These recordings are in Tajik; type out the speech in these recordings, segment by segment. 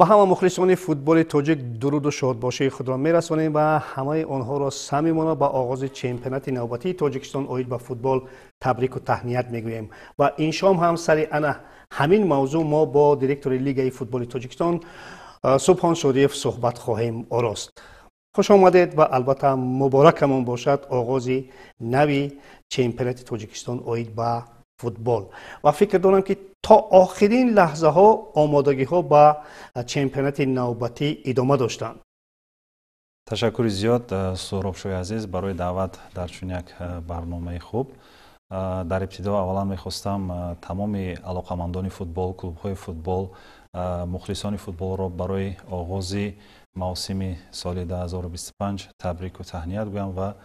Ба ҳама мухлисони футболи тоҷик дуруду шодбошии худро мерасонем ва ҳамаи онҳоро самимона ба оғози чемпионати навбатии Тоҷикистон оид ба футбол табрику таҳният мегӯем. Ва ин шом ҳам сари ана ҳамин мавзӯъ мо бо директори Лигаи футболи Тоҷикистон Субҳон Шодиев суҳбат хоҳем орост. Хуш омадед ва албатта муборакамон бошад оғози нави чемпионати Тоҷикистон оид ба футбол. Ва фикр дорам, ки то охирин лаҳзаҳо омодагиҳо ба чемпионати навбатӣ идома доштанд. Ташаккури зиёд, Суҳробшоҳи азиз, барои даъват дар чунин як барномаи хуб. Дар ибтидо аввалан мехостам тамоми алоқамандони футбол, клубҳои футбол, мухлисони футболро барои оғози мавсими соли 2025 табрику таҳният гӯям ва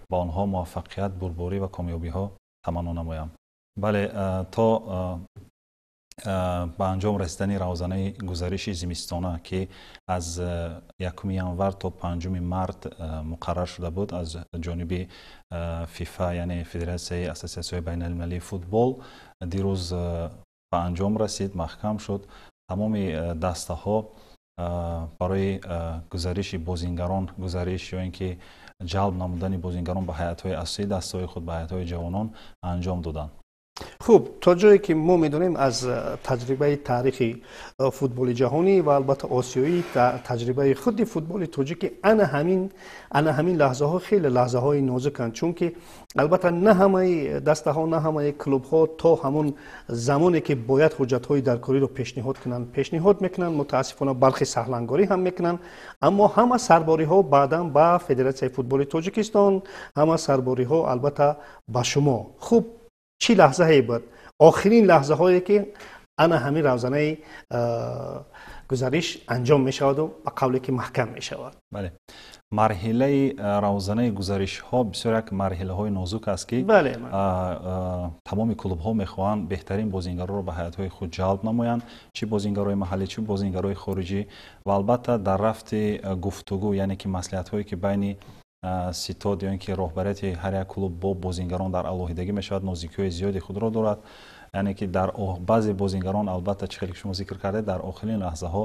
ба онҳо муваффақият, бурдборӣ ва комёбиҳо таманно намоям. Бале, то ба анҷом расидани равзанаи гузариши зимистона, ки аз 1 январ то 5 март муқаррар шуда буд аз ҷониби ФИФА, яъне Федератсияи ассотсиатсияҳои байналмилалии футбол, дирӯз ба анҷом расид, маҳкам шуд. Тамоми дастаҳо барои гузариши бозингарон, гузариш ё ин ки ҷалб намудани бозингарон ба ҳайатҳои асосии дастаҳои худ, ба ҳайатҳои ҷавонон анҷом доданд. Хуб, то ҷое ки мо медонем аз таҷрибаи таърихи футболи ҷаҳонӣ ва албатта осиёӣ, таҷрибаи худи футболи тоҷикӣ, ана ҳамин лаҳзаҳо хеле лаҳзаҳои нозуканд, чунки албатта на ҳамаи дастаҳо, на ҳамаи клубҳо то ҳамон замоне ки бояд ҳуҷҷатҳои даркориро пешниҳод кунанд, пешниҳод мекунанд. Мутаассифона, бархе саҳлангорӣ ҳам мекунанд, аммо ҳама сарбориҳо баъдан ба Федератсияи футболи Тоҷикистон, ҳама сарбориҳо албатта ба шумо. Хуб, чӣ лаҳзае буд, охирин лаҳзаҳое ки ана ҳамин равзанаи гузариш анҷом мешаваду ба қавле ки маҳкам мешавад? Бале, марҳилаи равзанаи гузаришҳо бисёр як марҳилаҳои нозук аст, ки тамоми клубҳо мехоҳанд беҳтарин бозингароро ба ҳайатҳои худ ҷалб намоянд, чӣ бозингарои маҳаллӣ, чӣ бозингарои хориҷӣ. Ва албатта дар рафти гуфтугӯ, яъне ки маслиҳатҳое ки байни ситод ё ин ки роҳбарияти ҳар як клуб бо бозингарон дар алоҳидагӣ мешавад, нозикиҳои зиёди худро дорад. Яъне ки дар баъзе бозингарон, албатта, чӣ хеле ки шумо зикр кардед, дар охирин лаҳзаҳо,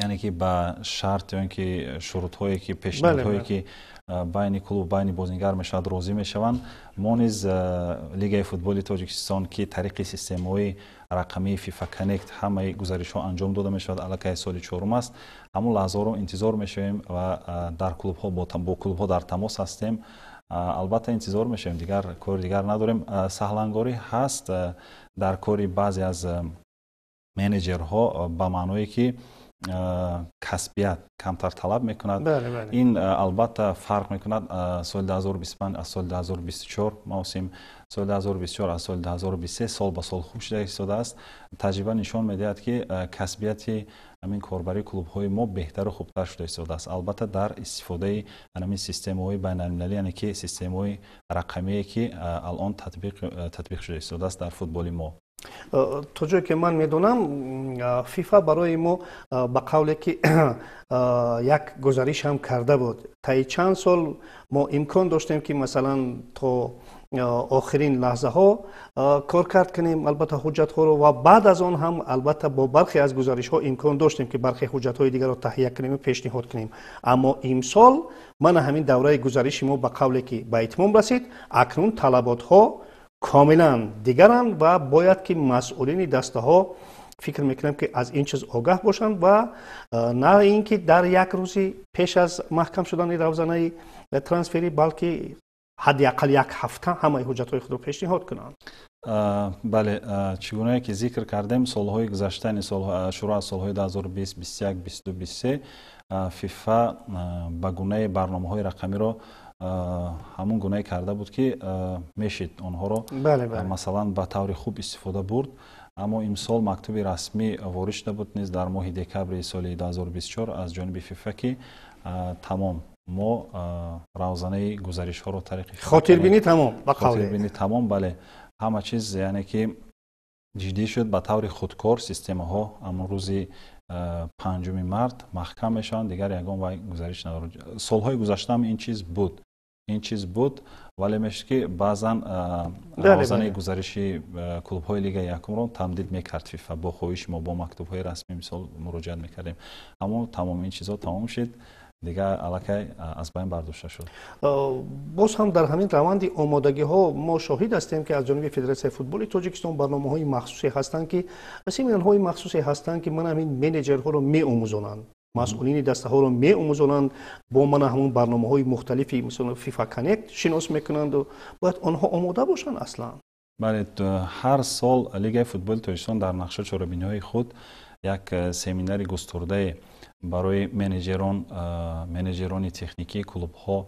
яъне ки ба шарт ё ин ки шурутҳое ки, пешниҳодҳое ки байни клуб, байни бозингар мешавад, розӣ мешаванд. Мо низ, Лигаи футболи Тоҷикистон, ки тариқи системаҳои рақамии FIFA Connect ҳамаи гузаришҳо анҷом дода мешавад, аллакай соли чорум аст, ҳамон лаҳзаҳоро интизор мешавем ва дар клубҳо бо клубҳо дар тамос ҳастем. Албатта, интизор мешавем, дигар кори дигар надорем. Саҳлангорӣ ҳаст дар кори баъзе аз менеҷерҳо, ба маъное ки касбият камтар талаб мекунад. Ин албатта фарқ мекунад соли 2025 аз соли 2024 мавсим, соли 2024 аз соли 2023. Сол ба сол хуб шуда истодааст. Таҷриба нишон медиҳад, ки касбияти ҳамин корбарии клубҳои мо беҳтару хубтар шуда истодааст, албатта дар истифодаи ҳамин системаҳои байналмилалӣ, яъне ки системаҳои рақамие, ки алон татбиқ шуда истодааст дар футболи мо. То ҷое ки ман медонам, ФИФА барои мо ба қавле ки як гузариш ҳам карда буд. Таи чанд сол мо имкон доштем, ки масалан то охирин лаҳзаҳо кор кард кунем, албатта ҳуҷҷатҳоро, ва баъд аз он ҳам албатта бо бархе аз гузаришҳо имкон доштем, ки бархе ҳуҷҷатҳои дигарро таҳия кунем ва пешниҳод кунем. Аммо имсол мана ҳамин давраи гузариши мо ба қавле ки ба итмом расид. Акнун талаботҳо комилан дигаранд ва бояд ки масъулини дастаҳо, фикр мекунам, ки аз ин чиз огаҳ бошанд ва на ин ки дар як рӯзи пеш аз маҳкам шудани равзанаи трансферӣ, балки ҳадди ақал як ҳафта ҳамаи ҳуҷҷатҳои худро пешниҳод кунанд. Бале, чӣ гунае ки зикр кардем, солҳои гузашта, шурӯъ аз солҳои 2020, 21, 22, 23, ФИФА ба гунаи барномаҳои рақамиро ҳамон гунае карда буд, ки мешид онҳоро, масалан, ба таври хуб истифода бурд. Аммо имсол мактуби расмӣ ворид шуда буд низ дар моҳи декабри соли 2024 аз ҷониби ФИФА, ки тамом, мо равзанаи гузаришҳоро тариқи Хотирбинӣ тамом, ба қавле. Хотирбинӣ тамом, бале, ҳама чиз, яъне ки ҷиддӣ шуд. Ба таври худкор системаҳо ҳамон рӯзи 5 март маҳкам мешаванд, дигар ягон вай гузариш надорад. Солҳои гузаштаам ин чиз буд, ин чиз буд. Вале мешуд, ки баъзан равзанаи гузариши клубҳои лигаи якумро тамдид мекард ФИФА бо хоҳиши мо, бо мактубҳои расмӣ, мисол, муроҷиат мекардем. Аммо тамоми ин чизҳо тамом шид, дигар аллакай аз байн бардошта шуд. Боз ҳам дар ҳамин раванди омодагиҳо мо шоҳид ҳастем, ки аз ҷониби Федератсияи футболи Тоҷикистон барномаҳои махсусе ҳастанд, ки семинарҳои махсусе ҳастанд, ки ман ҳамин менеҷерҳоро меомӯзонанд, масъулини дастаҳоро меомӯзонанд, бо мана ҳамун барномаҳои мухталифи, мисол, ФИФА Коннект шинос мекунанду бояд онҳо омода бошанд аслан. Бале, ҳар сол Лигаи футболи Тоҷикистон дар нақша чорабиниҳои худ як семинари густурдае барои менеҷерон, менеҷерони техникии клубҳо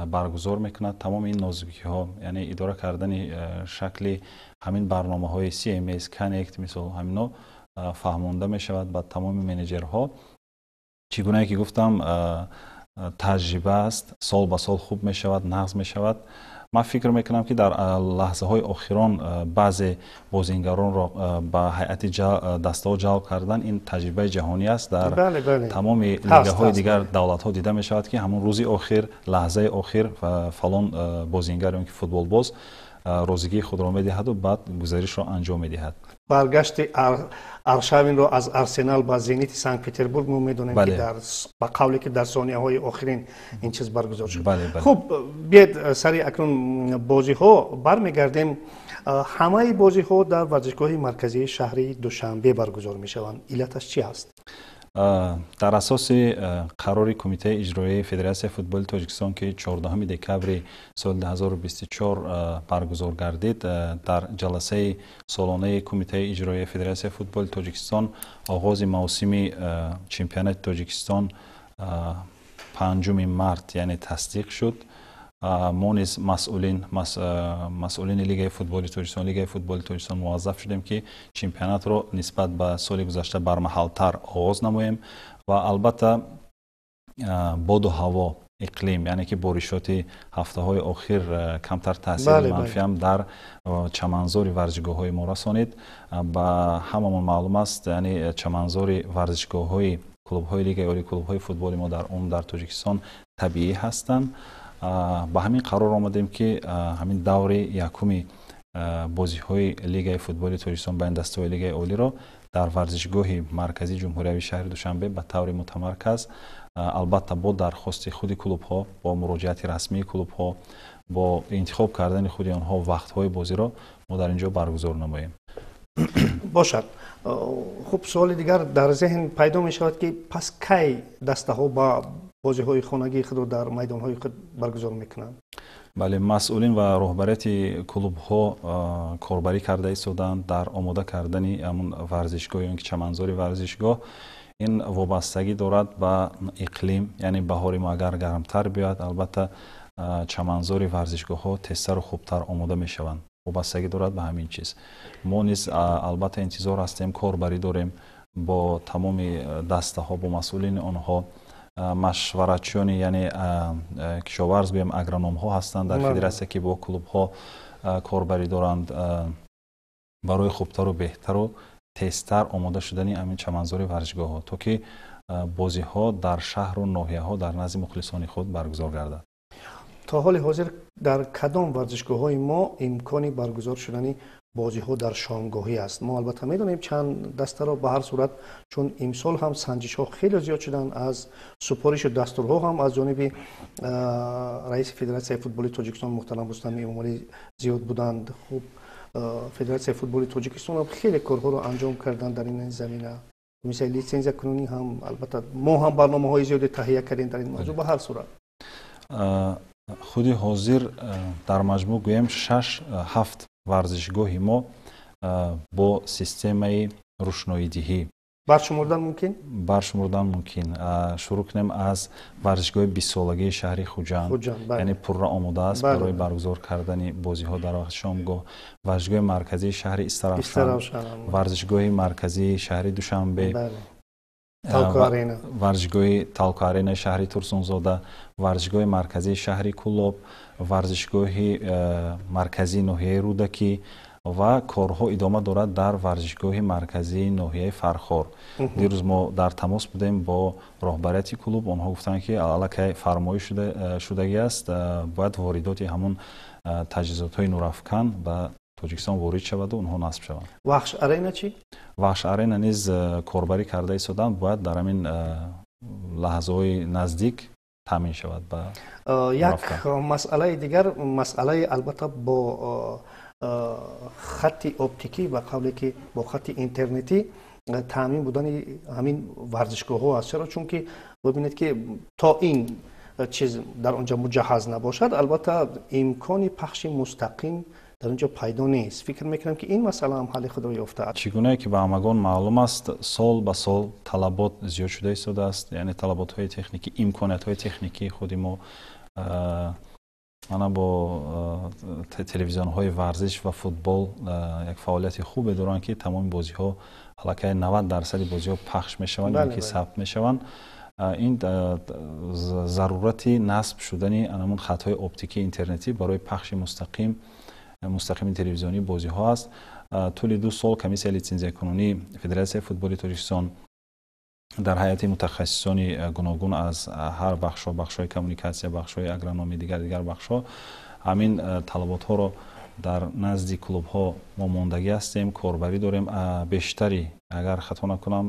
баргузор мекунад. Тамоми ин нозукиҳо, яъне идора кардани шакли ҳамин барномаҳои CMS, Connect, мисол, ҳамино фаҳмонда мешавад ба тамоми менеҷерҳо. Чӣ гунае ки гуфтам, таҷриба аст, сол ба сол хуб мешавад, нағз мешавад. Ман фикр мекунам, ки дар лаҳзаҳои охирон баъзе бозингаронро ба ҳайати дастаҳо ҷалб кардан, ин таҷрибаи ҷаҳонӣ аст. Дар тамоми лигаҳои дигар давлатҳо дида мешавад, ки ҳамон рӯзи охир, лаҳзаи охир фалон бозингар ё ки футболбоз розигии худро медиҳаду баъд гузаришро анҷом медиҳад. Баргашти Аршавинро аз Арсенал ба Зенити Санкт Петербург мо медонем, ки ба қавле ки дар сонияҳои охирин ин чиз баргузор шуд. Хуб, биед сари акнун бозиҳо бармегардем. Ҳамаи бозиҳо дар варзишгоҳи марказии шаҳри Душанбе баргузор мешаванд. Иллаташ чӣ ҳаст? Дар асоси қарори Кумитаи иҷроияи Федератсияи футболи Тоҷикистон, ки 14 декабри соли 2024 баргузор гардид, дар ҷаласаи солонаи Кумитаи иҷроияи Федератсияи футболи Тоҷикистон оғози мавсими чемпионати Тоҷикистон 5 март, яъне, тасдиқ шуд. Мо низ масъулини Лигаи футболи Тоҷикистон, Лигаи футболи Тоҷикистон муваззаф шудем, ки чемпионатро нисбат ба соли гузашта бармаҳалтар оғоз намоем. Ва албатта боду ҳаво, иқлим, яъне ки боришоти ҳафтаҳои охир камтар таъсири манфиам дар чаманзори варзишгоҳҳои мо расонид. Ба ҳамамон маълум аст, яъне чаманзори варзишгоҳҳои клубҳои лигаи олӣ, клубҳои футболи мо дар умум дар Тоҷикистон табиӣ ҳастанд. Ба ҳамин қарор омадем, ки ҳамин даври якуми бозиҳои Лигаи футболи Тоҷикистон байни дастаҳои лигаи олиро дар варзишгоҳи марказии ҷумҳуриявии шаҳри Душанбе ба таври мутамарказ, албатта бо дархости худи клубҳо, бо муроҷиати расмии клубҳо, бо интихоб кардани худи онҳо вақтҳои бозиро мо дар ин ҷо баргузор намоем. Бошад. Хуб, суоли дигар дар зеҳн пайдо мешавад, ки пас кай дастаҳо ба бозиҳои хонагии худро дар майдонҳои худ баргузор мекунанд? Бале, масъулин ва роҳбарияти клубҳо корбарӣ карда истодаанд дар омода кардани ҳамун варзишгоҳ ё ин ки чаманзори варзишгоҳ. Ин вобастагӣ дорад ба иқлим, яъне баҳори мо агар гармтар биёяд, албатта чаманзори варзишгоҳҳо тезтару хубтар омода мешаванд. Вобастагӣ дорад ба ҳамин чиз. Мо низ албатта интизор ҳастем, корбарӣ дорем бо тамоми дастаҳо, бо масъулини онҳо, машваратчиёни, яъне кишоварз гӯем, агрономҳо ҳастанд дар федератсия, ки бо клубҳо корбарӣ доранд барои хубтару беҳтару тезтар омода шудани ҳамин чаманзори варзишгоҳҳо, то ки бозиҳо дар шаҳру ноҳияҳо дар назди мухлисони худ баргузор гардад. То ҳоли ҳозир дар кадом варзишгоҳҳои мо имкони баргузор шудани бозиҳо дар шомгоҳӣ аст? Мо албатта медонем чанд дастаро. Ба ҳар сурат, чун имсол ҳам санҷишҳо хеле зиёд шуданд, аз супоришу дастурҳо ҳам аз ҷониби раиси Федератсияи футболи Тоҷикистон муҳтарам Рустам Эмомалӣ зиёд буданд. Хуб, Федератсияи футболи Тоҷикистон ҳам хеле корҳоро анҷом карданд дар ин замина, мисли литсензиякунонӣ ҳам. Албатта мо ҳам барномаҳои зиёде таҳия кардем дар ин мавзӯъ. Ба ҳар сурат. Худи ҳозир дар маҷмӯъ гӯем, шаш ҳафт варзишгоҳи мо бо системаи рӯшноидиҳӣ. Баршумурдан мумкин? Баршумурдан мумкин. Шурӯъ кунем аз варзишгоҳи 20-солагии шаҳри Хуҷанд, яъне пурра омода аст барои баргузор кардани бозиҳо дар вақти шомгоҳ, варзишгоҳи марказии шаҳри Истаравшан, варзишгоҳи марказии шаҳри Душанбе, варзишгоҳи Талко-Аренаи шаҳри Турсунзода, варзишгоҳи марказии шаҳри Кӯлоб, варзишгоҳи марказии ноҳияи Рӯдакӣ. Ва корҳо идома дорад дар варзишгоҳи марказии ноҳияи Фархор. Дирӯз мо дар тамос будем бо роҳбарияти клуб, онҳо гуфтанд, ки аллакай фармоиш шудагӣ аст, бояд воридоти ҳамун таҷҳизотҳои нурафкан ба Тоҷикистон ворид шаваду онҳо насб шаванд. Вахш Арена чӣ? Вахш Арена низ корбарӣ карда истоданд, бояд дар ҳамин лаҳзаҳои наздик таъмин шавад ба Як масъалаи дигар, масъалаи албатта бо хатти оптикӣ, ба қавле ки бо хатти интернетӣ таъмин будани ҳамин варзишгоҳҳо аст. Чаро? Чунки бибинед, ки то ин чиз дар он ҷо муҷаҳҳаз набошад, албатта имкони пахши мустақим дар он ҷо пайдо нест. Фикр мекунам, ки ин масъала ҳам ҳалли худро ёфтааст. Чӣ гунае ки ба ҳамагон маълум аст, сол ба сол талабот зиёд шуда истодааст, яъне талаботҳои техникӣ, имкониятҳои техникии худи мо. Мана, бо телевизионҳои варзиш ва футбол як фаъолияти хубе доранд, ки тамоми бозиҳо, аллакай 90 дарсади бозиҳо пахш мешаванд ё ки сабт мешаванд. Ин зарурати насб шудани анамун хатҳои оптикии интернетӣ барои пахши мустақими телевизионии бозиҳо аст. Тӯли 2 сол комиссияи литсензиякунонии Федератсияи футболи Тоҷикистон дар ҳайати мутахассисони гуногун аз ҳар бахшҳо, бахшҳои коммуникатсия, бахшҳои агрономӣ, дигар дигар бахшҳо, ҳамин талаботҳоро дар назди клубҳо мо мондагӣ ҳастем, корбарӣ дорем. Бештари, агар хато накунам,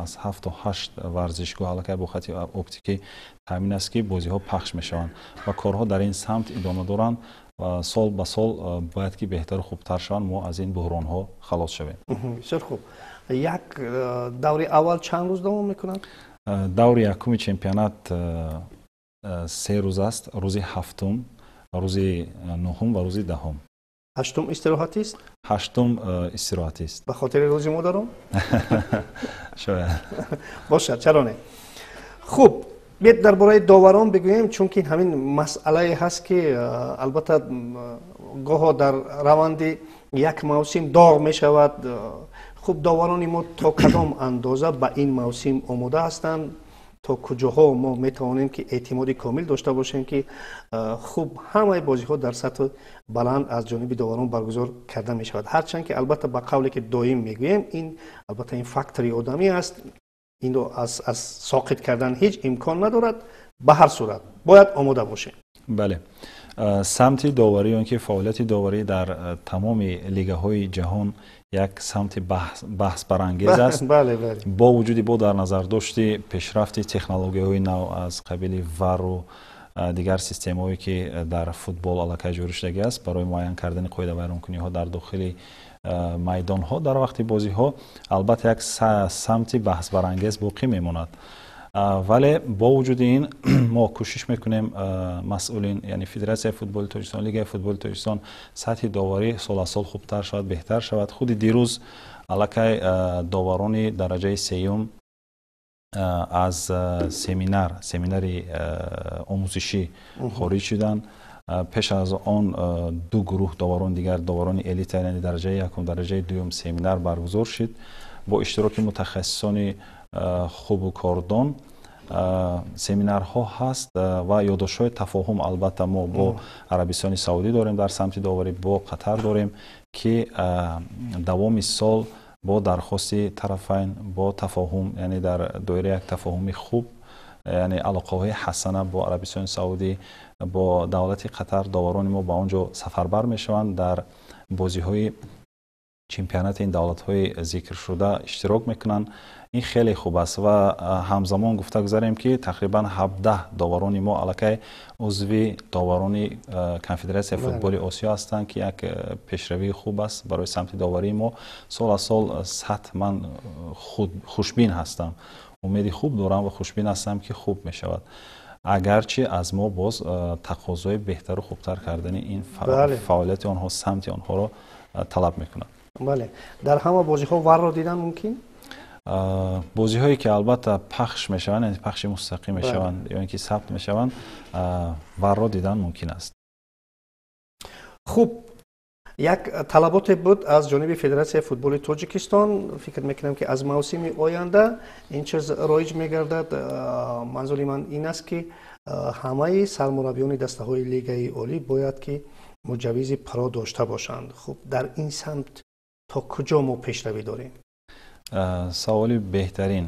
аз ҳафту ҳашт варзишгоҳ аллакай бо хати оптикӣ таъмин аст, ки бозиҳо пахш мешаванд ва корҳо дар ин самт идома доранд ва сол ба сол бояд ки беҳтару хубтар шаванд, мо аз ин буҳронҳо халос шавем. Бисёр хуб. Як даври аввал чанд рӯз давом мекунад? Даври якуми чемпионат 3 рӯз аст: рӯзи ҳафтум, рӯзи нуҳум ва рӯзи 10-ум. Ҳаштум истироҳатист? Ҳаштум истироҳатист. Ба хотири рӯзи модарон? Шояд. Бошад, чаро не. Хуб, биед дар бораи доварон бигӯем, чунки ҳамин масъалае ҳаст, ки албатта гоҳо дар раванди як мавсим доғ мешавад. Хуб, доварони мо то кадом андоза ба ин мавсим омода ҳастанд? То куҷоҳо мо метавонем, ки эътимоди комил дошта бошем, ки хуб ҳамаи бозиҳо дар сатҳи баланд аз ҷониби доварон баргузор карда мешавад? Ҳарчанд ки албатта, ба қавле ки доим мегӯем, ин албатта ин фактори одамӣ аст, инро аз соқит кардан ҳеҷ имкон надорад. Ба ҳар сурат бояд омода бошем. Бале, самти доварӣ ё ки фаъолияти доварӣ дар тамоми лигаҳои ҷаҳон як самти баҳсбарангез аст. Бо вуҷуди бо дар назардошти пешрафти технологияҳои нав аз қабили ВАРу дигар системаҳое, ки дар футбол аллакай ҷорӣ шудагӣ аст барои муайян кардани қоидавайронкуниҳо дар дохили майдонҳо дар вақти бозиҳо, албатта як самти баҳсбарангез боқӣ мемонад. Вале бо вуҷуди ин мо кӯшиш мекунем, масъулин, яъне Федератсияи футболи Тоҷикистон, Лигаи футболи Тоҷикистон, сатҳи доварӣ сол аз сол хубтар шавад, беҳтар шавад. Худи дирӯз аллакай доварони дараҷаи сеюм аз семинари омӯзишӣ хориҷ шуданд. Пеш аз он ду гурӯҳ доварон дигар, доварони элита, яъне дараҷаи якум, дараҷаи дуюм, семинар баргузор шуд бо иштироки мутахассисони хубу кордон. Семинарҳо ҳаст ва ёддоштҳои тафоҳум албатта мо бо Арабистони Саудӣ дорем дар самти доварӣ, бо Қатар дорем, ки давоми сол бо дархости тарафайн, бо тафоҳум, яъне дар доираи як тафоҳуми хуб, яъне алоқаҳои ҳасана бо Арабистони Саудӣ, бо давлати Қатар, доварони мо ба он ҷо сафарбар мешаванд, дар бозиҳои чемпионати ин давлатҳои зикршуда иштирок мекунанд. Ин хеле хуб аст. Ва ҳамзамон гуфта гузарем, ки тақрибан 17 доварони мо аллакай узви доварони Конфедератсияи футболи Осиё ҳастанд, ки як пешравии хуб аст барои самти доварии мо. Сол аз сол сатҳ, ман хушбин ҳастам, умеди хуб дорам ва хушбин ҳастам, ки хуб мешавад, агарчи аз мо боз тақозои беҳтару хубтар кардани ин фаъолияти онҳо, самти онҳоро талаб мекунад. Бале, дар ҳама бозиҳо ВАРро дидан мумкин? Бозиҳое ки албатта пахш мешаванд, яъне пахши мустақим мешаванд ё ин ки сабт мешаванд, ВАРро дидан мумкин аст. Хуб, як талаботе буд аз ҷониби Федератсияи футболи Тоҷикистон. Фикр мекунам, ки аз мавсими оянда ин чиз роиҷ мегардад. Манзури ман ин аст, ки ҳамаи сармураббиёни дастаҳои лигаи олӣ бояд ки муҷаввизи ПРО дошта бошанд. Хуб, дар ин самт то куҷо мо пешравӣ дорем? Саволи беҳтарин.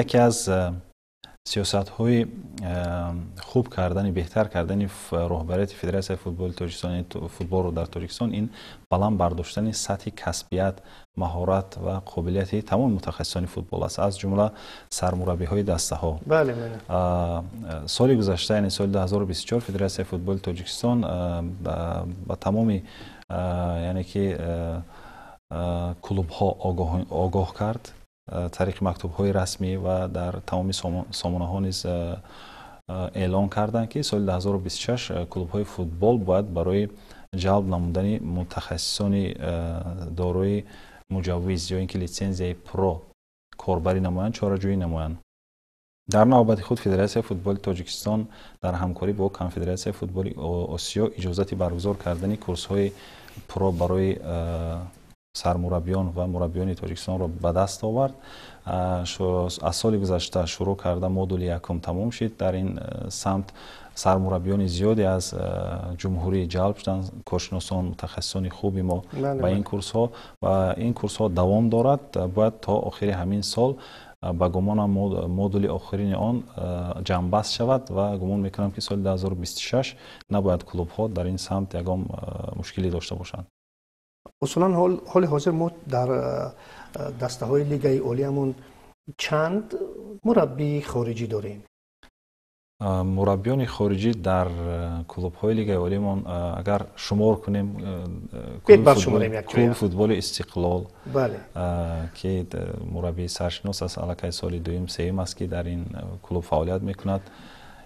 Яке аз сиёсатҳои хуб кардани, беҳтар кардани роҳбарияти Федератсияи футболи Тоҷикистон, футболро дар Тоҷикистон, ин баланд бардоштани сатҳи касбият, маҳорат ва қобилияти тамоми мутахассисони футбол аст, аз ҷумла сармураббиҳои дастаҳо. Соли гузашта, яъне соли 2024, Федератсияи футболи Тоҷикистон ба тамоми, яъне ки клубҳо огоҳ кард тариқи мактубҳои расмӣ ва дар тамоми сомонаҳо низ эълон карданд, ки соли 2026 клубҳои футбол бояд барои ҷалб намудани мутахассисони дорои муҷаввиз ё ин ки литсензияи ПРО корбарӣ намоянд, чораҷӯӣ намоянд. Дар навбати худ Федератсияи футболи Тоҷикистон дар ҳамкорӣ бо Конфедератсияи футболи Осиё иҷозати баргузор кардани курсҳои ПРО барои сармураббиён ва мураббиёни Тоҷикистонро ба даст овард. Аз соли гузашта шурӯъ карда, модули якум тамом шид. Дар ин самт сармураббиёни зиёде аз ҷумҳурӣ ҷалб шуданд, коршиносон, мутахассисони хуби мо ба ин курсҳо, ва ин курсҳо давом дорад. Бояд то охири ҳамин сол, ба гумонам, модули охирини он ҷамъбаст шавад ва гумон мекунам, ки соли 2026 набояд клубҳо дар ин самт ягон мушкилӣ дошта бошанд. Усулан, ҳоли ҳозир мо дар дастаҳои лигаи олиямон чанд мураббии хориҷӣ дорем? Мураббиёни хориҷӣ дар клубҳои лигаи олиямон, агар шумор кунем, клуби футболи «Истиқлол», ки мураббии саршинос аст, аллакай соли дуюм, сеюм аст, ки дар ин клуб фаъолият мекунад,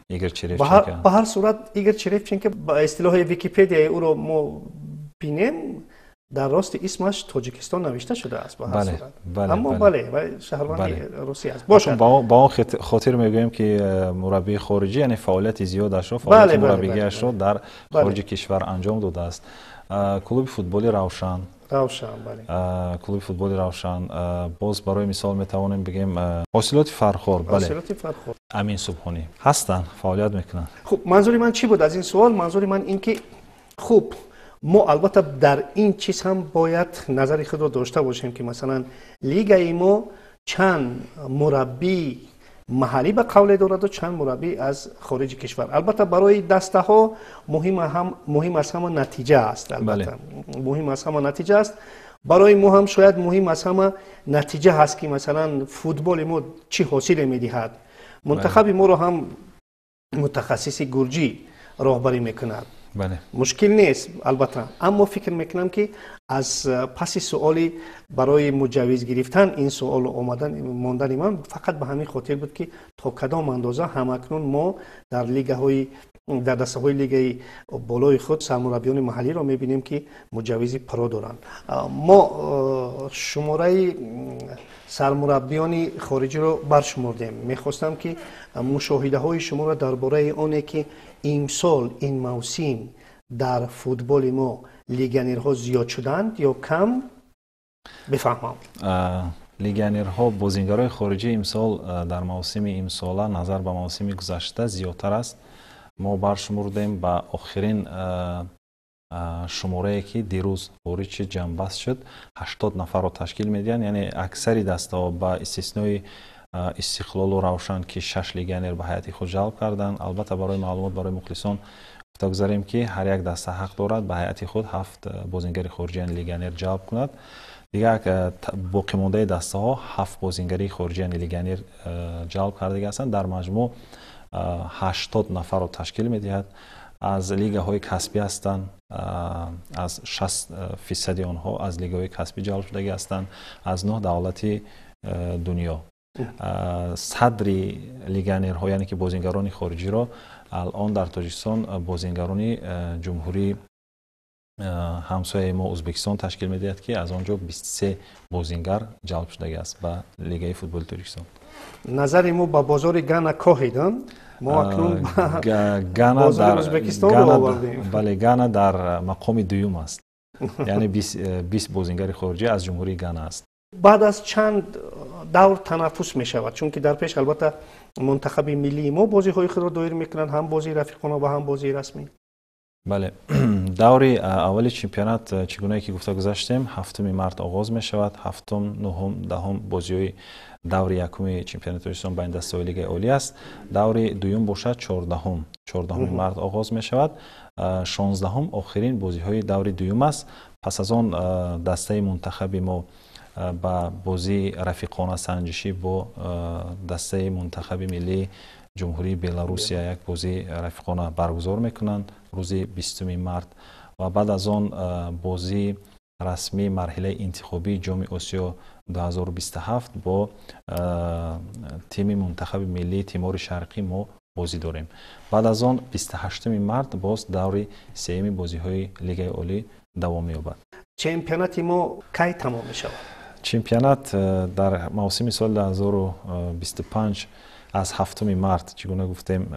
Игор Черевченко. Ба ҳар сурат, Игор Черевченко, ба истилоҳи Википедияи ӯро мо бинем, дар рости исмаш Тоҷикистон навишта шудааст, ба ҳар сурат, аммо бале, шаҳрванди Русия аст. Бошад, ба он хотир мегӯем, ки мураббии хориҷӣ, яъне фаъолияти зиёдашро, фаъолияти мураббигиашро дар хориҷи кишвар анҷом додааст. Клуби футболи «Равшан». «Равшан», бале. Клуби футболи «Равшан». Боз барои мисол метавонем бигӯем, «Ҳосилоти Фархор», бале. «Ҳосилоти Фархор». Амин Субҳонӣ ҳастанд, фаъолият мекунанд. Хуб, манзури ман чӣ буд аз ин суол? Манзури ман ин ки, хуб, мо албатта дар ин чиз ҳам бояд назари худро дошта бошем, ки масалан лигаи мо чанд мураббии маҳаллӣ, ба қавле, дораду чанд мураббӣ аз хориҷи кишвар. Албатта, барои дастаҳо муҳим аз ҳама натиҷа аст. Албатта, муҳим аз ҳама натиҷа аст. Барои мо ҳам шояд муҳим аз ҳама натиҷа ҳаст, ки масалан футболи мо чӣ ҳосиле медиҳад. Мунтахаби моро ҳам мутахассиси гурҷӣ роҳбарӣ мекунад. Мушкил нест албатта, аммо фикр мекунам, ки аз паси суоли барои муҷаввиз гирифтан ин суол омадан мондани ман фақат ба ҳамин хотир буд, ки то кадом андоза ҳамакнун мо дар лигаҳои, дар дастаҳои лигаи болои худ сармураббиёни маҳаллиро мебинем, ки муҷаввизи ПРО доранд. Мо шумораи сармураббиёни хориҷиро баршумурдем. Мехостам, ки мушоҳидаҳои шуморо дар бораи оне, ки имсол, ин мавсим дар футболи мо легионерҳо зиёд шуданд ё кам, бифаҳмам. Легионерҳо, бозингарои хориҷӣ имсол, дар мавсими имсола назар ба мавсими гузашта зиёдтар аст. Мо баршумурдем, ба охирин шуморае, ки дирӯз ворид шуд, ҷамъбаст шуд, 80 нафарро ташкил медиҳанд. Яъне аксари дастаҳо, ба истиснои «Истиқлолу» «Равшан», ки шаш легионер ба ҳайати худ ҷалб карданд. Албатта, барои маълумот барои мухлисон гуфта гузарем, ки ҳар як даста ҳақ дорад ба ҳайати худ ҳафт бозингари хориҷӣ, яъне легионер ҷалб кунад. Дигар боқимондаи дастаҳо ҳафт бозингари хориҷӣ, яъне легионер ҷалб кардагӣ ҳастанд. Дар маҷмӯъ 80 нафарро ташкил медиҳад. Аз лигаҳои касбӣ ҳастанд, аз 60 фисади онҳо аз лигаҳои касбӣ ҷалб шудагӣ ҳастанд, аз нӯҳ давлати дунё. Садри легионерҳо, яъне ки бозингарони хориҷиро, алон дар Тоҷикистон бозингарони ҷумҳурии ҳамсояи мо Ӯзбекистон ташкил медиҳад, ки аз он ҷо 23 бозингар ҷалб шудагӣ аст ба лигаи футболи Тоҷикистон. Назари мо ба бозори Гана коҳидам, мо акнун бозори Ӯзбекистонро овардем. Бале, Гана дар мақоми дуюм аст, яъне 20 бозингари хориҷӣ аз ҷумҳурии Гана аст. Баъд аз чанд давр танаффус мешавад, чунки дар пеш албатта мунтахаби миллии мо бозиҳои худро доир мекунанд, ҳам бозии рафиқона ва ҳам бозии расмӣ. Бале, даври аввали чемпионат, чӣ гунае ки гуфта гузаштем, 7 март оғоз мешавад. Ҳафтум, нуҳум, 10-ум бозиҳои даври якуми чемпионати Тоҷикистон байни дастаҳои Лигаи Олӣ аст. Даври дуюм бошад, 14 март оғоз мешавад. 16-ум охирин бозиҳои даври дуюм аст. Пас аз он дастаи мунтахаби мо ба бозии рафиқона санҷишӣ бо дастаи мунтахаби миллии Ҷумҳурии Беларусия як бозии рафиқона баргузор мекунанд рӯзи 20 март ва баъд аз он бозии расмии марҳилаи интихобии Ҷоми Осиё 2027 бо тими мунтахаби миллии Тимори Шарқӣ мо бозӣ дорем. Баъд аз он 28 март боз даври сеюми бозиҳои Лигаи Олӣ давом меёбад. Чемпионати мо кай тамом мешавад? Чемпионат дар мавсими соли 2025 аз 7 март, чӣ гуна гуфтем,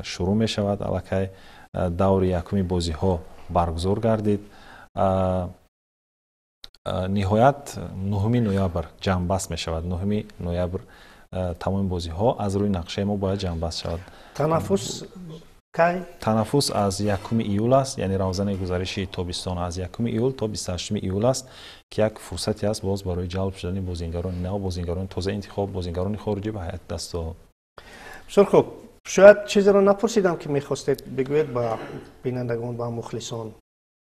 шурӯъ мешавад. Аллакай даври якуми бозиҳо баргузор гардид. Ниҳоят 9 ноябр ҷамъбаст мешавад. 9 ноябр тамоми бозиҳо аз рӯи нақшаи мо бояд ҷамъбаст шавад. Танаффус кай? Танаффус аз 1 июл аст, яъне равзанаи гузариши тобистон аз 1 июл то 28 июл аст, ки як фурсате аст боз барои ҷалб шудани бозингарони нав, бозингарони тозаинтихоб, бозингарони хориҷӣ ба ҳайати дастаҳо. Бисёр хуб. Шояд чизеро напурсидам, ки мехостед бигӯед ба бинандагон, ба мухлисон.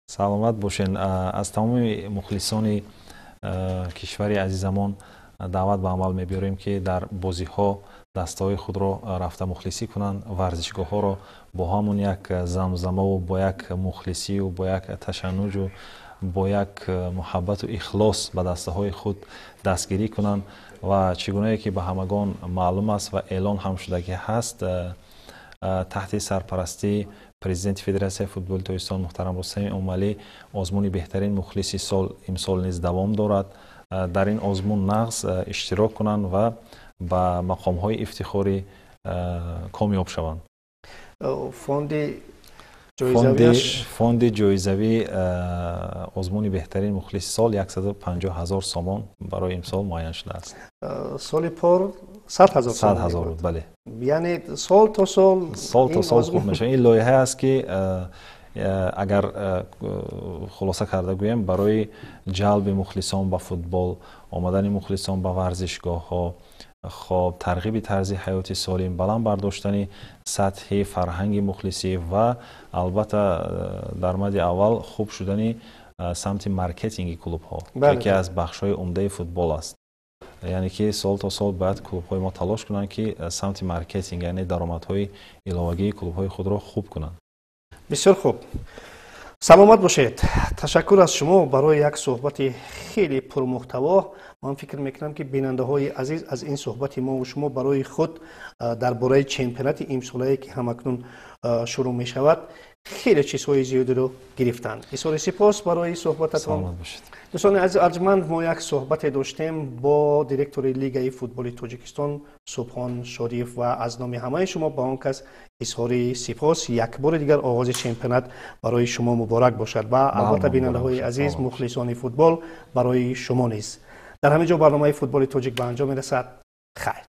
Саломат бошен. Аз тамоми мухлисони кишвари азизамон даъват ба амал мебиёрем, ки дар бозиҳо дастаҳои худро рафта мухлисӣ кунанд, варзишгоҳҳоро бо ҳамон як замзамаву бо як мухлисию бо як ташаннуҷу бо як муҳаббату ихлос ба дастаҳои худ дастгирӣ кунанд. Ва чӣ гунае ки ба ҳамагон маълум аст ва эълон ҳам шудагӣ ҳаст, таҳти сарпарастии президенти Федератсияи футболи Тоҷикистон муҳтарам Рустами Эмомалӣ озмуни «Беҳтарин мухлиси сол» имсол низ давом дорад. Дар ин озмун нағз иштирок кунанд ва ба мақомҳои ифтихорӣ комёб шаванд. Фонди? Фонди ҷоизавии озмуни «Беҳтарин мухлиси сол» 150 000 сомон барои имсол муайян шудааст. Соли пор 100 000. 100 000 буд, бале. Яъне сол то сол. Сол то сол хуб мешавад. Ин лоиҳае аст, ки агар хулоса карда гӯем, барои ҷалби мухлисон ба футбол, омадани мухлисон ба варзишгоҳҳо, хоб, тарғиби тарзи ҳаёти солим, баланд бардоштани сатҳи фарҳанги мухлисӣ ва албатта дар мади аввал хуб шудани самти маркетинги клубҳо, яке аз бахшҳои умдаи футбол аст. Яъне ки сол то сол бояд клубҳои мо талош кунанд, ки самти маркетинг, яъне даромадҳои иловагии клубҳои худро хуб кунанд. Бисёр хуб, саломат бошед. Ташаккур аз шумо барои як суҳбати хеле пурмуҳтаво. Ман фикр мекунам, ки бинандаҳои азиз аз ин суҳбати мову шумо барои худ дар бораи чемпионати имсолае, ки ҳамакнун шурӯъ мешавад, хеле чизҳои зиёдеро гирифтанд. Изҳори сипос барои суҳбататон. Дӯстони азиз арҷманд, мо як суҳбате доштем бо директори Лигаи футболи Тоҷикистон Субҳон Шодиев ва аз номи ҳамаи шумо ба он кас изҳори сипос. Як бори дигар оғози чемпионат барои шумо муборак бошад ва албатта, бинандаҳои азиз, мухлисони футбол, барои шумо низ. Дар ҳамин ҷо барномаи «Футболи тоҷик» ба анҷом мерасад. Хайр.